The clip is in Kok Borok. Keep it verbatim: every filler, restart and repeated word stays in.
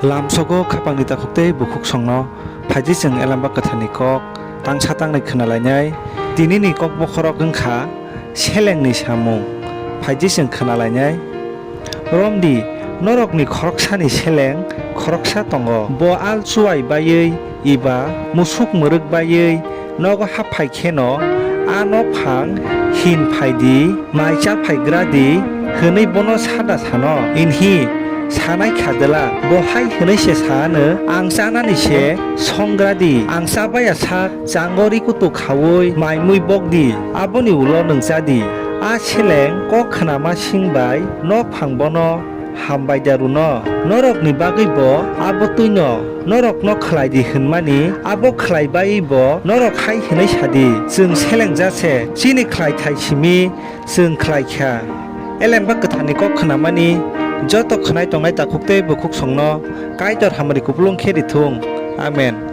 Lamsogo khapangni takhuk tei bukhuksongno phaidi chwng Elembak Kwtharni kok tangsa tangnai khwnalainai. Tinini kok bokhorok wngkha selengni samung. Phaidi chwng khwnalainai. Romdi, norokni khoroksani seleng khoroksa tongo. Bo al chuai baiwi eba musuk mwrwk baiwi nogo haphai kheno, "A nokphang hin phai di, mai cha phai gra di," hwnwi bono sada sano. Inhi sanai kha dela, bo hai hwnwi se sa anw, "Ang chanani se song gra di, ang cha baya sak chango ri kutuk khaui mai mui bok di, aboni ulo nwng cha di." A seleng kok khnama sing bai nokphang bono hambai da rwno. Norokni bagwi bo abo twino norokno khlai di hwnmani, abo khlai baiwi bo norok hai hwnwi sa di, "Chwng seleng ja se, chini khlai thai simi chwng khlai kha." Elembak Kwtharni kok khnamani joto khwnai tongnai takhuk tei bukhuksongno Kaitor hamari kupulung khe ri thung. Amen.